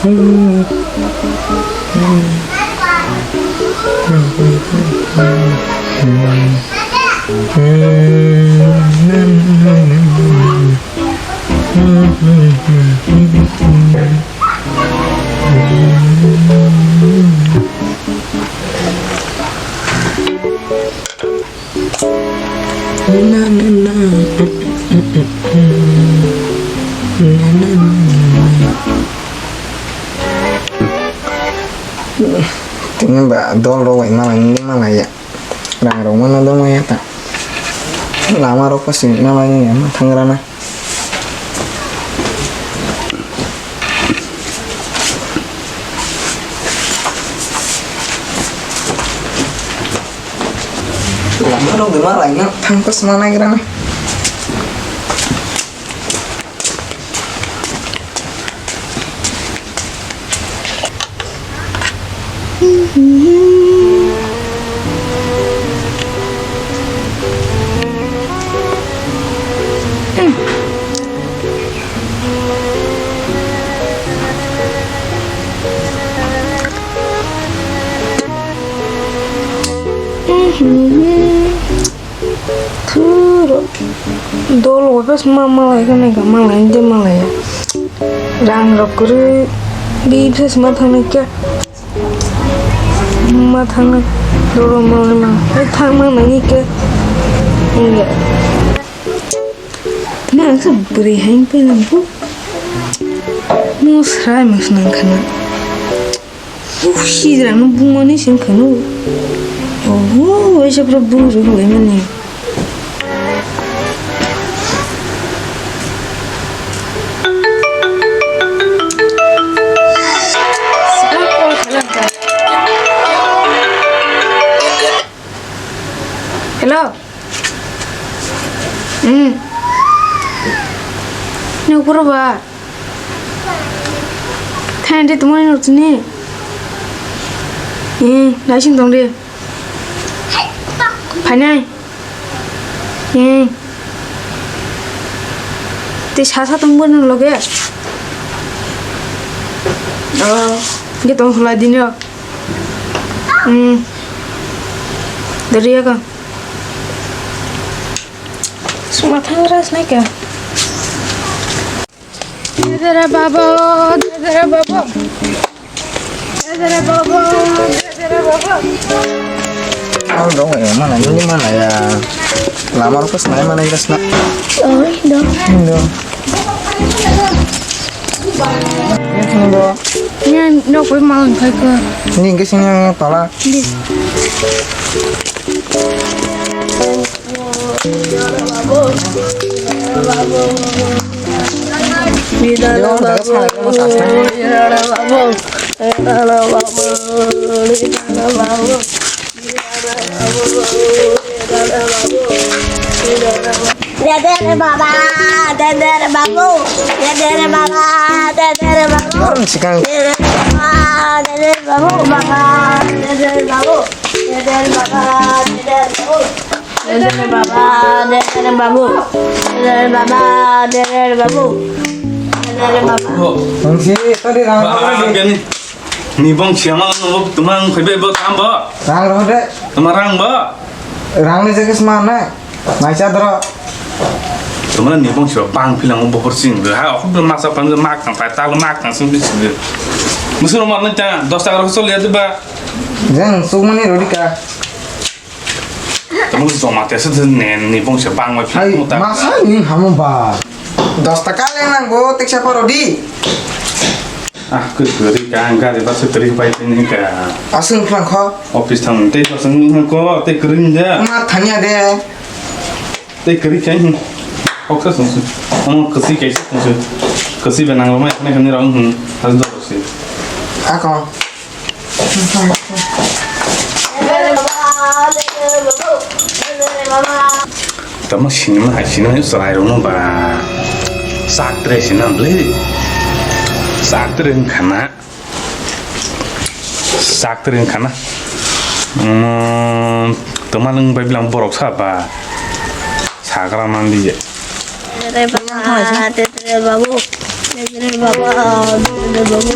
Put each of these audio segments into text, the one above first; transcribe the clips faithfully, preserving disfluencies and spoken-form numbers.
Tini ba dol rok bai malai ni malai ya. Rang rok mano dol ya ta. Lama rok pa sini malai ni ma thangra na. Lama rok de malai no thang ko sma nai gra na. Thuro dol wapas ma malai khe nai kha, malai de malai ya. Rang rok kwrwi bi phas ma thangnai khe. Ma thangnai dolo malai ma. Ai thang ma nai khe. Inge. Na ang sa bwrwi hai pe nang bu. Mo srai mo snang khana. Uf, sijra no bumani sing khano. Oho, waisa pura bung rwk lai mani. Hello. Hmm. Nokporo ba. Thain de tumani nok chini. Eh, naising tong de. Phainai. Eh. Te sasa tong bo nang loge. Oh, ge tong hula dini. Hmm. Dari ya ka. Suma thangra snai ka. Dedere babo, dedere babo. Dedere babo, dedere babo. Ang dong ya, mana ini mana ya? Lamar pas naik mana iras nak? Oh, dong. Dong. Ini dong, gue malam kai ke. Ini ke sini yang pala. Di. Dedere baba, dedere babu, dedere baba, dedere babu. Orang sekarang. Dedere baba, dedere babu, baba, dedere babu, dedere baba, dedere babu. Dedere baba, dedere babu. Dedere baba, dedere babu. Dedere baba. Nungsi tadi rang apa lagi? Ni bong siama nunggu tumang khoi be bo tam bo. Rang roh de. Tumang rang bo. Rang ni jaga semana. Mai cha dro. Tumang ni bong siwa bang pilang bo hor sing. Ha, aku belum masak pan mak tang pai tal mak tang sing bisi. Musuh rumah ni cha, dos taka rokok sol ya tu ba. Jeng sukmani rodi ka. Tamo joma tesa de nen ni bong se bang ma. Hai, phi muta. Masa ni hamu ba. Dos taka le nang go teksa paro di. Ah, kut kut ka ang gari bas kri pai ni ka. Asung phlang kho. Office thang te asung ko te kring ja. Ma thanya de. Te kri kai hin. Oksa sung su. Omo kasi kai sung su. Kasi benang ma ne kan rang hin. Has do si. Ako. Tamo sinima hai sinima chwrai rokno ba sak tre sinam le sak tre wngkha na sak tre wngkha na tongma nwng bai bilang borok sa ba sagra man di je. Tetere baba, tetere babu, tetere baba, tetere babu.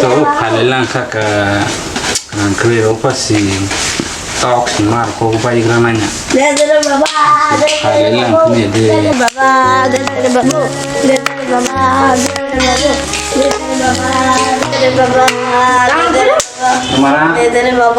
Tabuk phalwi lang kha ka, ang kwrwi rok pasi tok si mar kok bai gra nai na. Phalwi lang kha ne de. Mara. Dede baba,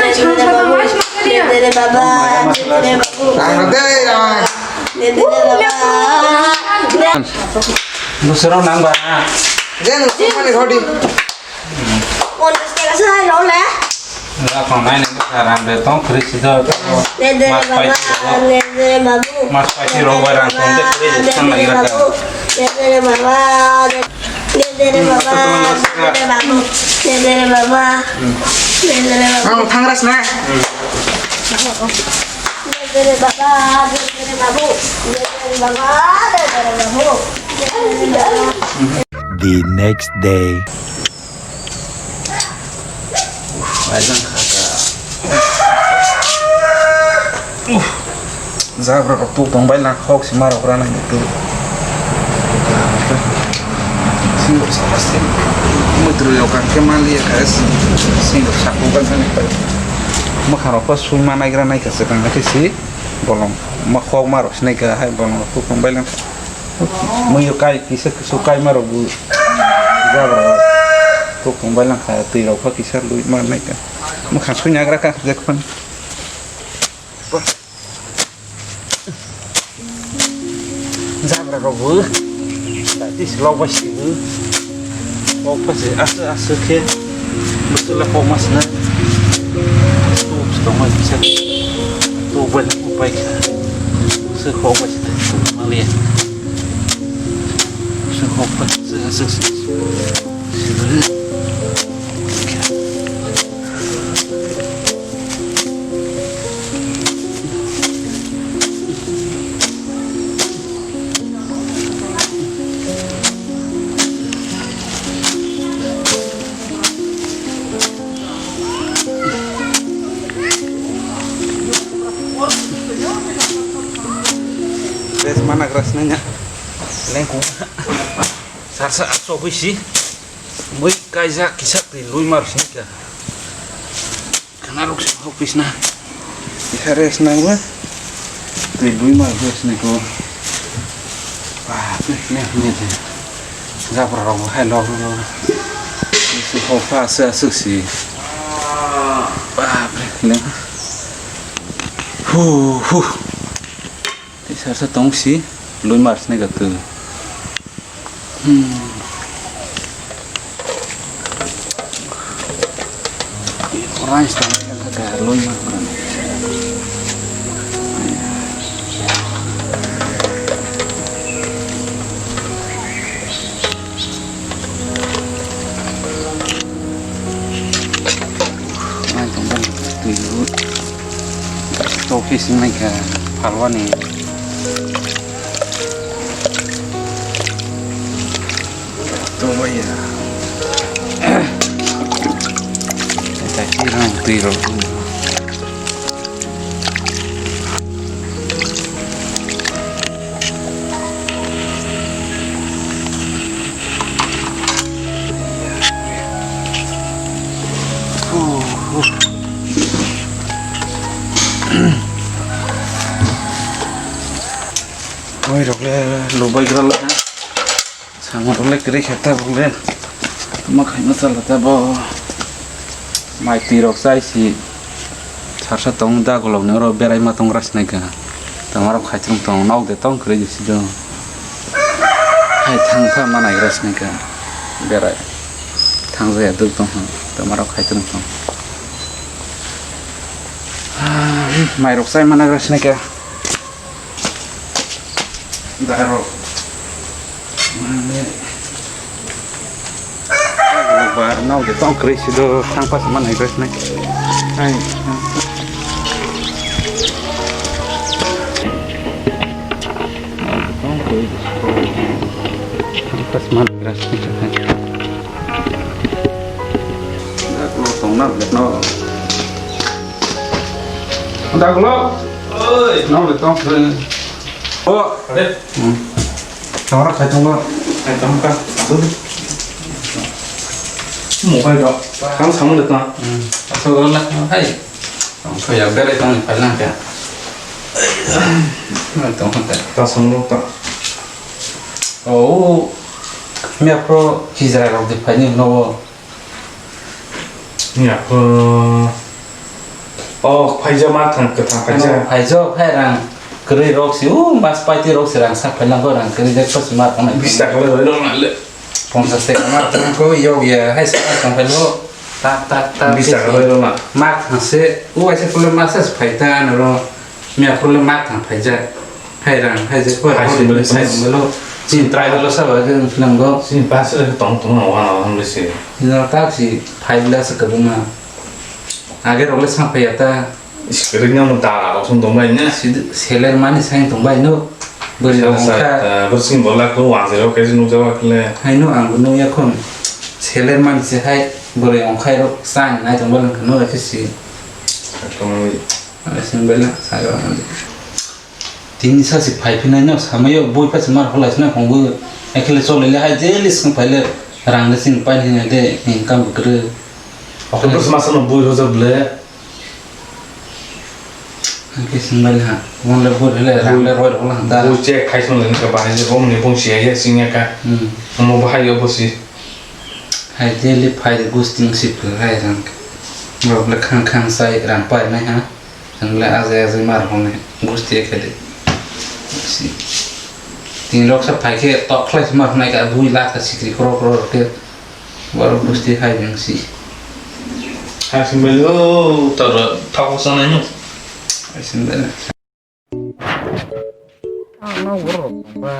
dede babu, dede baba, dede babu. Ang na dei, ang. Dede baba. Busero nang ba. Jen, kumani hodi. Ponis taka sai lo le. Ra kon nai nang ka ram de tong kri si do. Dede baba, dede babu. Mas pai si ro ba rang tong de kri sang lagi ra ka. Dede baba. Dede baba, dede babu, dede baba, dede baba. Ang thangras na. Dede baba, dede babu, dede baba, dede babu. The next day. Uf, aizang khaka. Uf. Jabra rok tuk tong bai lang hok si marok rana ni tu. Sing rok sama sing. Mutru yo kan ke mali ya kas. Sing rok saku kan sana pai. Makha rok pa sui ma nai gra nai ka se kan ke si. Bolong. Ma hok marok sinai ka hai bolong rok tuk tong bai lang. Muiyo kai kisa kusu kai maro bu. Jabra. Tuk tong bai lang kha twi rok pha kisa lui ma nai ka. Mukha sui nagra ka jek phan. Jabra rok bu. Tati si lok bai si bu. Kok bai si asu asu khe. Busu la kok mas na. Tu si tong ma kisa. Tu bai la kok bai kisa. Busu kok bai si. Maliya. Sihok pa, sih, sih, sih. Bes mana keras nanya. Lengkung. Sarsa asok hui si. Mui kaijak kisa twi lui mar sini ka. Kana rok si hok pisna. Kisa rest nang ba. Twi lui mar rest nai ko. Ba, ne, ne, ne. Jabra rok hai lok lok. Si hok pa aswk aswk si. Ba, ne. Hu, hu. Tei sarsa tong si, lui mar sini ka tu. Hmm. Orange tong ka lui mar. Nai tong twi ru. Tok khe sing nai kha phalwani. Tongmaya. Tati rang twi rok. Oi rok le lubai gra le. Samung rok le kwrwi khe tabuk le. Tamo khaima chala tabuk. Mai twi rok chai si. Sarsa tong da golok ni oro berai ma tong gra sinai ka. Tamo rok khai tong tong nok de tong kwrwi si do. Hai thang pha ma nai gra sinai ka. Berai. Thang jaya duk tong ha. Tamo rok khai tong tong. Mai rok chai ma nai gra sinai ka. Daro. Mane. Bar nau de tong kre si do thang pas man ai kre nai. Ai. Tong kre. Thang pas man kre nai. Dak lo tong na, dak no. Dak lo. Oi. Nau de tong kre. Oh, ade. Hmm. Tawara khai tongo. Khai tongo ka. Adu. Mobile rok. Kang samung de tong. Hmm. Asal wala hai. Tong kho ya berai tong ni phai lang kha. Tong kho ta. Ta samung ta. Oh. Mi apro kijra rok de phai ni no. Ya, uh, oh, phaijak ma thang kwthang phaijak. Phaijak hai rang kwrwi rok si, uh, mas paiti rok si rang sak phai lang ko rang kwrwi jak pas ma thang. Bis taka le roi rok na le. Ponchas taka ma thang ko yo ya hai sa thang phai lo. Tak, tak, tak. Bis taka roi rok na. Ma thang se, uh, ai se problem ma se phai ta na ro. Miya problem ma thang phaijak. Hai rang, hai je koi, hai hai je sini sai beli. Belo. Chini trai belo sabo je film go. Sini pas le tong tong na wana wana le si. Ino tak si phai bela se kabuma. Age rok le sang phai ta. Screen no da rok song tong bai ne. Si seller mani sai tong bai no. Beri rok sa, sa, ongkha. Eh, bersing bola ko wan zero ke sinu jawa kle. Hai no ang no ya kon. Seller mani se hai beri ongkhai rok sang nai tong bai no ke si. Tong. Asing bela saga mandi. Tini sa si phai phinai no samai yo bui pa si mar holai sina khong bui. Ekhle chole le hai je lis khong phai le rang le sing pai hinai de income bukre. Oke, terus masa no bui roja ble. Oke, sing bela ha. Mon le bui le rang le roi hola da. Bui che khai song le ka bahai je bom ni bom si ya sing ya ka. Hmm. Mo bahai yo bo si. Hai daily phai de gusting si phai rang. Rok le khang khang sai rang pai nai ha. Chwng le ajai ajai mar hwnwi gusti khe de. Si. Tini rok sa phai khe tok khlai si mar hwnai ka bui la kha sikri kro kro rok khe. Borok gusti hai beng si. Hai si bai o tor thok sa nai no. Hai si bai. Ano borok ba.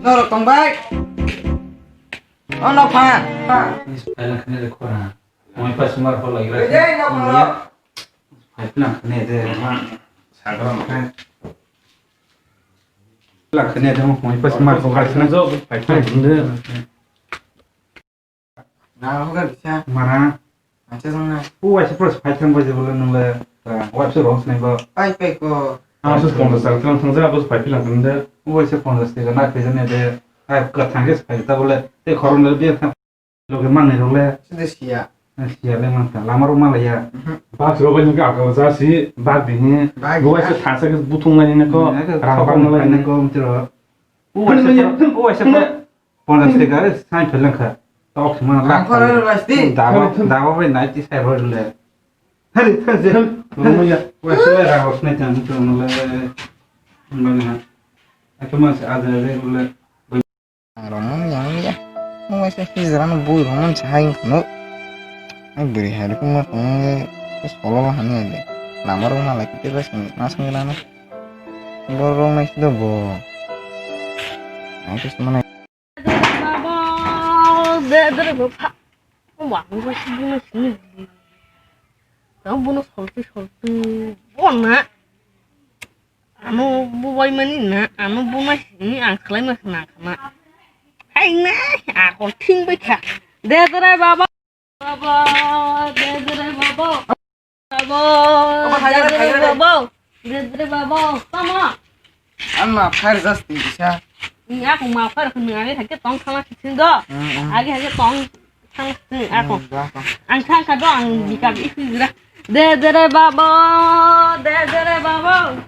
Norok tongbai. O nok pha. Pha. Phaila khne de khora. Moi pa sumar pho lagi ra. Ejai nok pha. Phai plang khne de. Sagra nok. Phai plang khne de moi pa sumar pho lagi ra. Phai plang khne de. Na hoga bisa. Mara. Acha jang na. U waisa pura phai thang bai jebole nung le. Waisa rong snai ba. Pai pai ko. Ang sus pondro sal tang thang ja bus phai philang thang de. U waisa pondro sal na phai jane de. Ai ka thang ge phai ta bole. Te khorom le bi thang. Loge mang ne rong le. Sida siya. Siya le mang ta. Lama rong mang le ya. Bus rong bai ka ka ja si bag bi ni. U waisa thang sa ge buthung ngai ne ko. Rang bang ngai ne ko mtiro. U waisa pura. Ponchas taka re sai phelang kha. Tok sima la. Ang khoro rasti. Dawa, dawa bai nai ti sai roi le. Hari thase. Rungya. Wa sima ra hos nai tang tu no le. Mane ha. Aku mas ada re le. Romon yang ya. Mo wai se hijra no bui romon sai no. Ai beri hari kuma tong solo la hani de. Namar ma la kite bas na sang na. Borok nai sida bo. Ang kis mana. Babo, de de bo pha. O wa, bo si bo si ni. Tang bo no solti solti. Bo na. Ano bo bai mani na, ano bo na si ni ang khlai ma na na. Hai na, a ko thing bai kha. De de re babo. Babo, de de re babo. Babo, babo, hai, de hai, de re hai, hai. Babo. De de re babo. Tamo. An ma phair jas ti bisa. Ni aku ma phair khun age hake tong khala kisin do. Hmm, hmm. Age hake tong khala kisin aku. Hmm, ja, ja. Ang kha kha do ang bika bi isi gira. De de re babo, de de re babo.